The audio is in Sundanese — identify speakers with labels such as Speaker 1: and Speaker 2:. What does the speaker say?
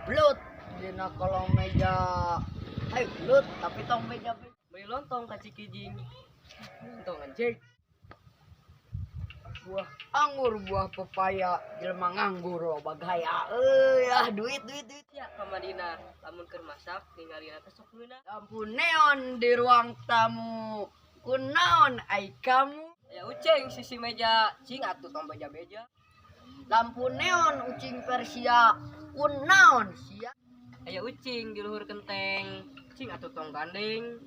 Speaker 1: Belut dina kolong meja. Hayu gelut, tapi tong beja.
Speaker 2: Beli lontong ka Cikijing. Lontong anjing.
Speaker 1: Buah anggur, buah pepaya, jelema nganggur loba gaya euy. Ah, duit, duit, duit.
Speaker 2: Ya ka Madinah, lamun keur masak ningalina teh sok ngeunah.
Speaker 1: Lampu neon di ruang tamu, kunaon ai kamu?
Speaker 2: Aya ucing sisi meja, cing atuh tong beja-beja.
Speaker 1: Lampu neon, ucing Persia, kunaon sia?
Speaker 2: Aya ucing di luhur kenteng, cing atuh tong gandeng.